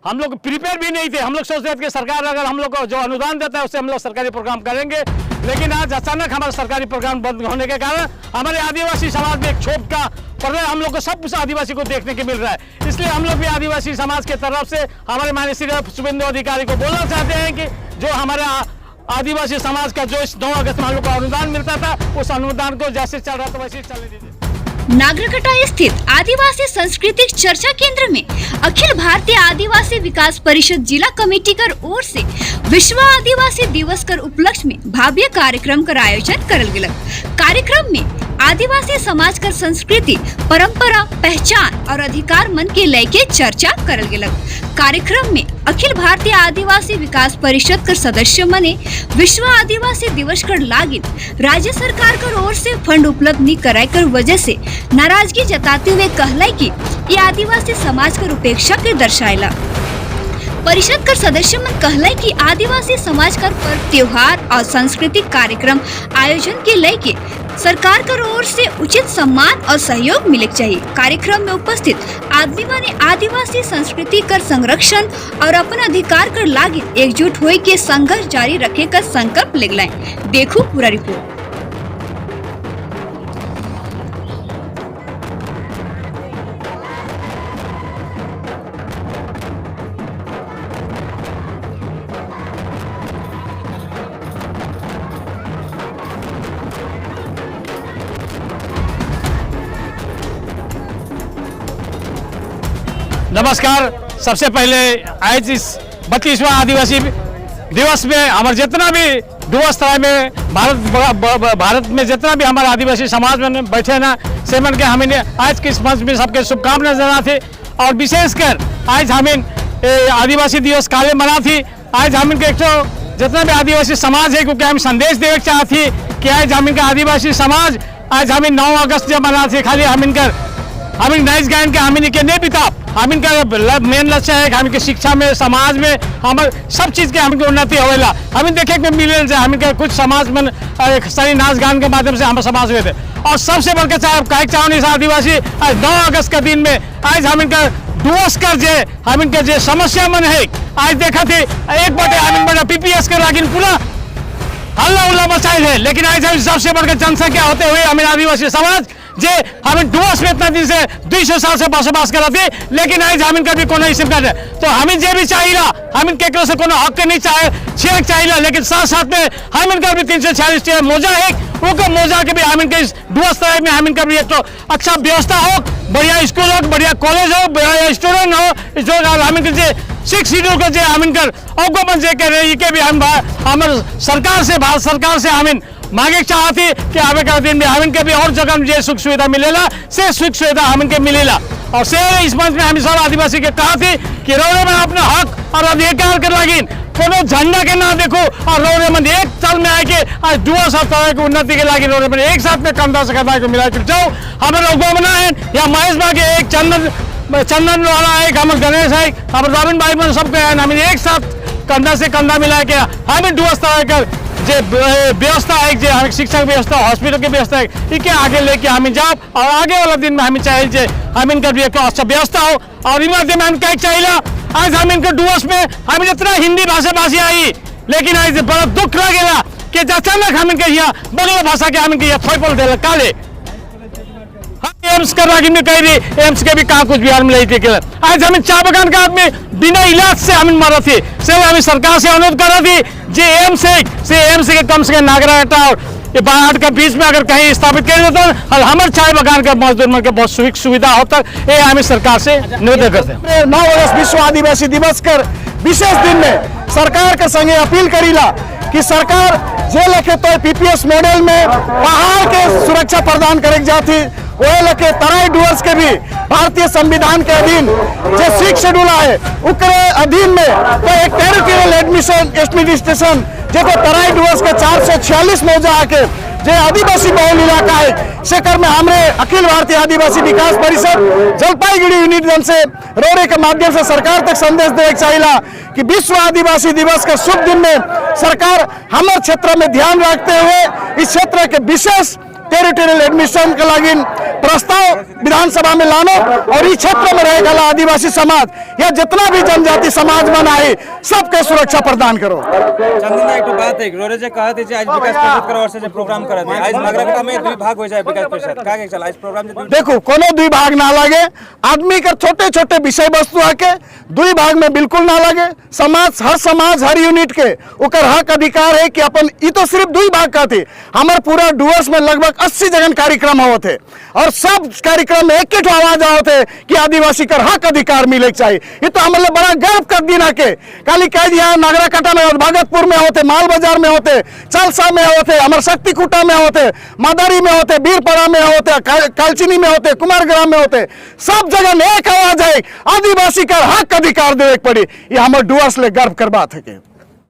हम लोग प्रिपेयर भी नहीं थे। हम लोग सोच रहे थे कि सरकार अगर हम लोग को जो अनुदान देता है, उससे हम लोग सरकारी प्रोग्राम करेंगे, लेकिन आज अचानक हमारा सरकारी प्रोग्राम बंद होने के कारण हमारे आदिवासी समाज में एक क्षोभ का प्रलय हम लोग को, सब आदिवासी को देखने को मिल रहा है। इसलिए हम लोग भी आदिवासी समाज के तरफ से हमारे माननीय श्री शुभेंदु अधिकारी को बोलना चाहते हैं कि जो हमारे आदिवासी समाज का जो इस 9 अगस्त में हम लोग को अनुदान मिलता था, उस अनुदान को जैसे चल रहा था वैसे ही चलने दीजिए। नागरकटा स्थित आदिवासी सांस्कृतिक चर्चा केंद्र में अखिल भारतीय आदिवासी विकास परिषद जिला कमेटी कर ओर से विश्व आदिवासी दिवस कर उपलक्ष्य में भव्य कार्यक्रम कर आयोजन करल गेल। कार्यक्रम में आदिवासी समाज कर संस्कृति, परंपरा, पहचान और अधिकार मन के लेके चर्चा करल गेल। कार्यक्रम में अखिल भारतीय आदिवासी विकास परिषद कर सदस्य मने विश्व आदिवासी दिवस कर लागिन राज्य सरकार कर ओर से फंड उपलब्ध नहीं कराए कर वजह से नाराजगी जताते हुए कहलाई कि ये आदिवासी समाज कर उपेक्षा के दर्शायला। परिषद कर सदस्य मन कहलाई कि आदिवासी समाज कर पर्व, त्योहार और सांस्कृतिक कार्यक्रम आयोजन के लेके सरकार कर ओर से उचित सम्मान और सहयोग मिले के चाहिए। कार्यक्रम में उपस्थित आदमी ने आदिवासी संस्कृति कर संरक्षण और अपन अधिकार कर लागी एकजुट होए के संघर्ष जारी रखे का संकल्प ले। देखो पूरा रिपोर्ट। नमस्कार। सबसे पहले आज इस 32वां आदिवासी दिवस में हमारे जितना भी डुअर्स तराई में, भारत भारत में जितना भी हमारे आदिवासी समाज में बैठे ना, सेमन के हमें आज के इस मंच में सबके शुभकामना जना थे और विशेषकर आज हमें आदिवासी दिवस काले मना थी। आज हम इनके एक तो जितना भी आदिवासी समाज है, क्योंकि हम संदेश देवे चाहती कि आज हम इनका आदिवासी समाज आज हमें 9 अगस्त जब मना थी, खाली हम इनकर हम नाइस गायन के हम इनके नहीं बिता। हम इनका मेन लक्ष्य है कि हम इनके शिक्षा में, समाज में, हमारे सब चीज़ के हमके उन्नति होवेला। हम देखे के मिले से हम इनके कुछ समाज में सारी नाच गान के माध्यम से हम समाज हुए थे और सबसे बढ़कर चाहे कहे चाहो नहीं, आदिवासी आज 9 अगस्त के दिन में आज हम इनका डुअर्स कर जे हम इनके जे समस्या मन है, आज देखा थी एक बटे हम इन बड़ा पीपीएस के लागिन पूरा हल्ला उल्ला मचाए थे, लेकिन आज हम सबसे बढ़कर जनसंख्या होते हुए हमें आदिवासी समाज जे हमें डुअर्स में इतना दिन से 200 साल से बसोबास करा थी, लेकिन आज हम इनका भी कोनो इस कर तो हमें जे भी चाहिए, हम इनके से कोनो हक के नहीं चाहे छेक चाहिए, लेकिन साथ साथ में हम इनका भी 346 मौजा है, वो मौजा के भी हम इनके इस डुअर्स तराई में हम इनका भी एक तो अच्छा व्यवस्था हो, बढ़िया स्कूल हो, बढ़िया कॉलेज हो, बढ़िया स्टूडेंट हो, जो हम इनके जे सिक्स शेड्यूल के जे हम इनकर अवगमन जे कर रहे, के भी हम हमारे सरकार से, भारत सरकार से हम मांगे चाहती कि आवे का दिन में हम इनके भी और जगह में जे सुख सुविधा मिलेला, से सुख सुविधा हम इनके मिलेला। और से इस मंच में हम सब आदिवासी के कहा थी कि रौरे में अपना हक और अधिकार के लागिन कोनो झंडा के ना देखो और रौरे में एक साल में आके आज डुअर्स और तराई के उन्नति के लागी रौरे में एक साथ में कंधा से कंधा को मिला के जाओ। हमारे अगुवा है या महेश बागे, एक चंदन चंदन वाला है, हमारे गणेश है, हमारे रविन भाई मन सबके हैं। हम एक साथ कंधा से कंधा मिला के हमें डुअर्स तराई कर जे व्यवस्था है, जे हमें शिक्षा व्यवस्था, हॉस्पिटल की व्यवस्था है, इके आगे लेके हमें जाओ और आगे वाला दिन में हमें चाहिए जे हम इनका भी एक अच्छा व्यवस्था हो। और इन माध्यम में हम क्या चाहिए, आज हम इनके डुअर्स में हमें जितना हिंदी भाषा भाषी आई, लेकिन आज बड़ा दुख लगेला कि अचानक हम इनके यहाँ बंगला भाषा के हम इनके यहाँ थोपल देला काले। हम एम्स का रागी में कह रही, एम्स के भी कहाँ कुछ बिहार में लेके के आज हमें चाय बगान का आदमी बिना इलाज से हमें मरा थी। से हमें सरकार से अनुरोध करा थी जे एम्स है से एम्स के कम से कम नागराटा और ये बाहर के बीच में अगर कहीं स्थापित कर देता और हमारे चाय बगान के मजदूर मन के बहुत सुविधा होता। ये हमें सरकार से निवेदन करते हैं। 9 अगस्त विश्व आदिवासी दिवस कर विशेष दिन में सरकार के संगे अपील करीला कि सरकार जे लेके तो पीपीएस मॉडल में पहाड़ के सुरक्षा प्रदान करे जाती, वह लेके तराई डुअर्स के भी भारतीय संविधान के अधीन जो सिक्स शेड्यूल है, उकरे अधीन में तो एक टेरिटोरियल एडमिशन एडमिनिस्ट्रेशन जेको तराई डुअर्स के 446 मौजा आके जे आदिवासी बहुल इलाका है, सेकर में हमरे अखिल भारतीय आदिवासी विकास परिषद जलपाईगुड़ी यूनिट जन से रोरे के माध्यम से सरकार तक संदेश देवे चाहिए कि विश्व आदिवासी दिवस के शुभ दिन में सरकार हमारे क्षेत्र में ध्यान रखते हुए इस क्षेत्र के विशेष टेरिटोरियल एडमिशन के लागिन प्रस्ताव विधानसभा में लानो और इस क्षेत्र में रहे वाला आदिवासी समाज या जितना भी जनजाति समाज मन आए, सबके सुरक्षा प्रदान करो। चंदन, एक ठो बात है, रोरे जे कहत है जे आज विकास परिषद कर ओर से जे प्रोग्राम करत है, आज नागराकाटा में दुई भाग हो जाए विकास परिषद का के चल आज प्रोग्राम जे देखो, कोनो दुई भाग ना लगे। आदमी का छोटे छोटे विषय वस्तु आके दुई भाग में बिल्कुल ना लगे। समाज, हर समाज, हर यूनिट के ओकर हक अधिकार है कि अपन ई तो सिर्फ दुई भाग का थी। हमारे पूरा डुअर्स में लगभग 80 जगह कार्यक्रम होते थे और सब कार्यक्रम में एक ही आवाज आवत है कि आदिवासी कर हक अधिकार मिले के चाहिए। ये तो हमारे लिए बड़ा गर्व कर दिन के खाली कह दिया। नागराकाटा में होते, भगतपुर में होते, माल बाजार में होते, चलसा में होते, हमारे शक्तिकुटा में होते, मदारी में होते, बीरपड़ा में होते, कालचिनी में होते, कुमारग्राम में होते, सब जगह में एक आवाज है, आदिवासी का हक अधिकार देवे के पड़ी। ये हमारे डुअर्स ले गर्व कर बात है के।